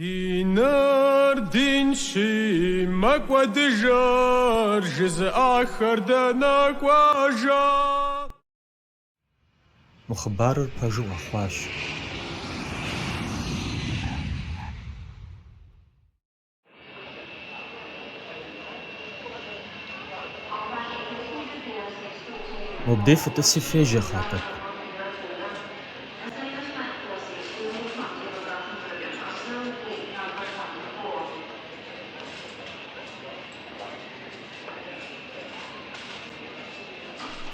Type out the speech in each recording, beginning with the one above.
Диныр динщи, мэкӏуэдыжыр, жызыӏахэр дэнэ кӏуэжа? Мы хъыбарыр пэжу къэхъуащ. Мобдей фытӏыси фежьэ, хъа тӏэкӏу.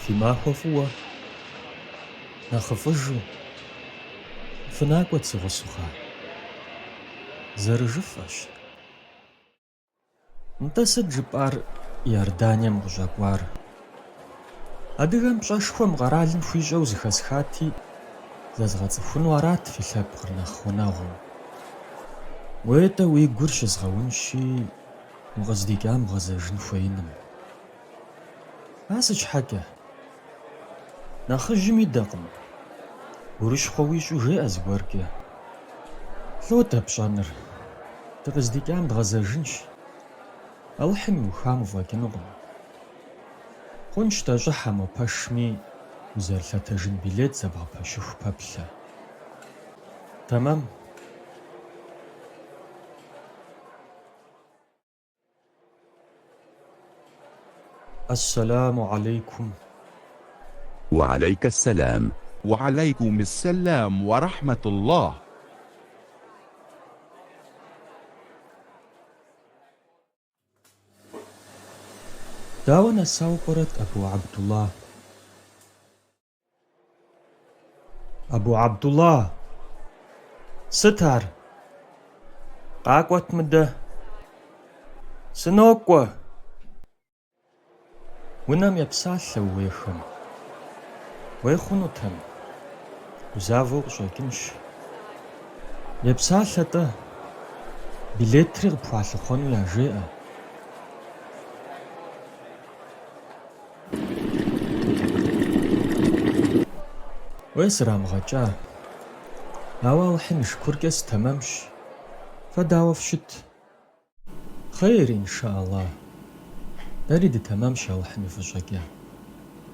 Фи махуэ фӏыуэ, нэхъыфӏыжу, фынакӏуэт си гъусэу, хъа. Зэрыжыфӏэщ. Нтӏэ сыт жыпӏар Иорданием укъыщӏэкӏуар? Адыгэм пщӏэшхуэ мы къэралым хуищӏэу зэхэсхати, зэзгъэцӏыхуну арат фи лъэпкъыр нэхъ гъунэгъуу. Уей-тӏэ уи гур щызгъэунщи, укъыздикӏам бгъэзэжын хуеиным. Ар сыт щхьэкӏэ? Нэхъыжьым идэкъым. Гурыщхъуэ уищӏу жеӏэ зыгуэркӏэ. Лӏо дэ пщӏэныр? Дыкъыздикӏам дгъэзэжынщ. Алыхьым иухам уфӏэкӏынукъым. Хъунщ-тӏэ, щӏыхьэ мо пэшми, узэрылъэтэжын билет зэбгъэпэщыху пэплъэ. Тэмэм. Ассаламу алейкум. وعليك السلام. وعليكم السلام ورحمة الله. Дауэ нэсауэ пӏэрэт Абу Абдулла? Абу Абдулла! Сыт ар? Къакӏуэт мыдэ. Сынокӏуэ! Унэм епсалъэ ууейхэм. Уей хъунутэм, гузавэу къыщӏэкӏынщ. Епсалъэ-тӏэ, билетри къыпхуалъыхъуэну яжеӏэ. Уей срамыгъэкӏа, ауэ Алыхьым и шыкуркӏэ сытэмэмщ. Фэ дауэ фыщыт? Хъейр, иншааллах. Дэри дытэмэмщ Алыхьым и фӏыщӏэкӏэ.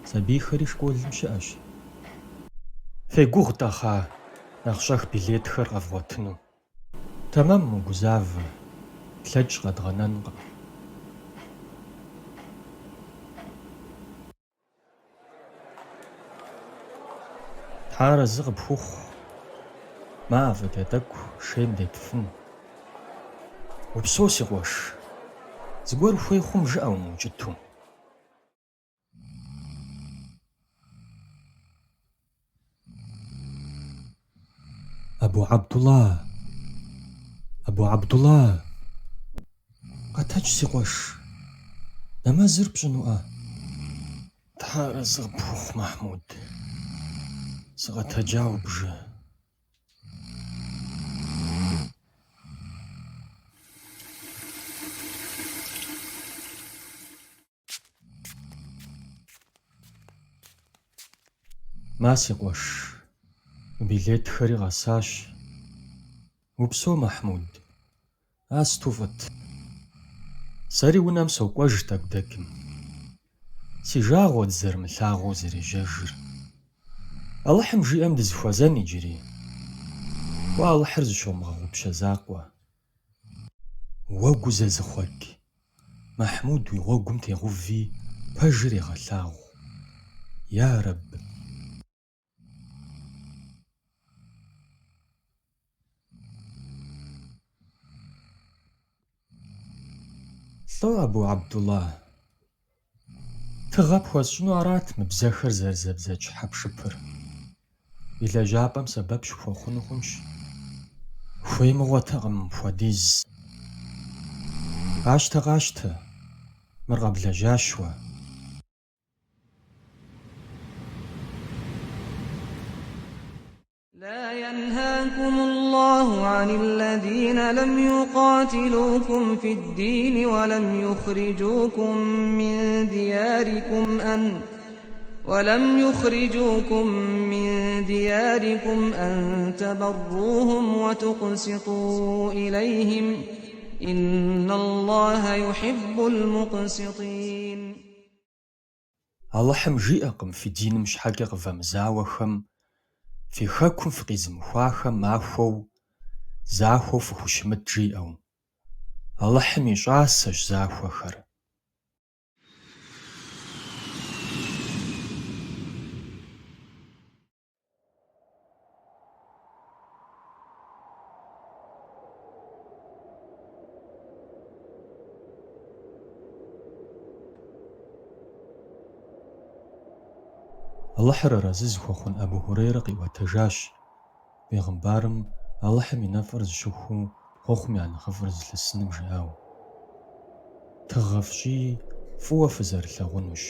Сабийхэри школым щыӏэщ. Фегугъу-тӏэ, хъа, нэхъ щӏэх билетхэр къэвгъуэтыну. Тэмэм, умыгузавэ, тлъэкӏ къэдгъэнэнкъым. Тхьэ арэзы къыпхухъу, мэ афӏэкӏа тӏэкӏу шейм депфын. Упсэу, си къуэш, зыгуэр ухуей хъум жыӏэ умыукӏыту. Абу Абдулла! Абу Абдулла! Къэтэдж, си къуэш, нэмэзыр пщӏынуӏэ? Тхьэ арэзы къыпхухъу, Махьмуд, сыкъэтэджауэ убжы. Ма, си къуэш, мы билетхэри къэсащ. Упсэу, Махьмуд, ар сыту фӏыт. Сэри унэм сокӏуэж тӏэкӏу дэкӏым. Си жагъуэ дызэрымылъагъуу зэрежьэжыр. Алыхьым жиӏэм дызыхуэзэн иджыри. Уэ Алыхьыр зыщомыгъэгъупщэ закъуэ. Уэ гу зэзыхъуэкӏ, Махьмуд уи гъуэгум тегъуви, пэжыр егъэлъагъу. Я Рэб! Лӏо, Абу Абдулла, тыгъэ пхуэсщӏыну арат мы бзэхэр зэрызэбдзэкӏ хьэпшыпыр. Уи лэжьапӏэм сэбэп щыпхуэхъуну хъунщ. Хуей мыгъуэтэкъым мыпхуэдиз. Къащтэ, къащтэ, мыр къэблэжьащ уэ. لا ينهاكم الله عن الذين لم يقاتلوكم في الدين ولم يخرجوكم من دياركم أن. ولم يخرجوكم من دياركم أن تبروهم وتقسطوا إليهم إن الله يحب المقسطين. Алыхьым жиӏэкъым фи диным щхьэкӏэ къывэмызауэхэм, фи хэкум фыкъизымыхуахэм махуэу, захуэу фыхущымыт жиӏэу. Алыхьым и щӏасэщ захуэхэр. Алыхьыр арэзы зыхуэхъун Абу Хурейрэ къиӏуэтэжащ бегъымбарым Алыхьым и нэфӏыр зыщыхуу хъуэхъум я нэхъыфӏыр зылъысыным жиӏауэ: Тыгъэ фщӏыи, фӏыуэ фызэрылъагъунущ.